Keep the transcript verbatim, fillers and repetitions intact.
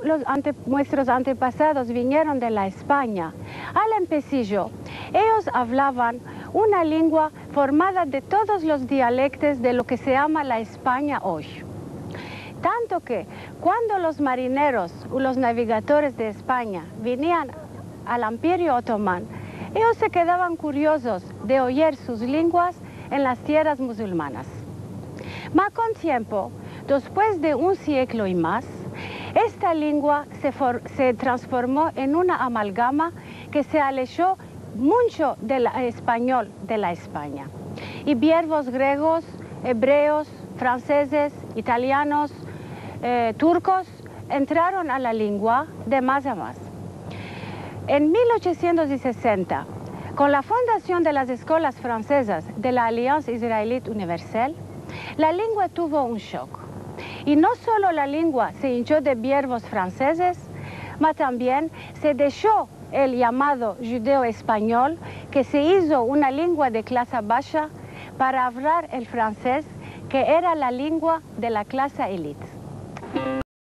los ante-, muestros antepasados vinieron de la Espanya, al empesijo, eyos avlavan una lengua formada de todos los dialektos de lo ke se yama la Espanya oy. Tanto ke kuando los marineros u los navegadores de Espanya vinian al Emperio Otoman, eyos se kedavan kuriozos de oyer sus lenguas en las tierras musulmanas. Ma kon tiempo, despues de un sieklo i mas, esta lengua se for-, se transformo en una amalgama ke se alejo muncho del espanyol de la Espanya. I biervos gregos, ebreos, fransezes, italianos, eh, turkos, entraron a la lengua de mas a mas. En mil ochosientos i sesenta, kon la fundasion de las eskolas fransezas de la Alliance Israélite Universelle, la lengua tuvo un shok. I no solo la lengua se incho de biervos fransezes, ma tambien se desho el yamado judeo-espanyol, ke se izo una lengua de klasa basha para avrar el fransez, ke era la lengua de la klasa elit.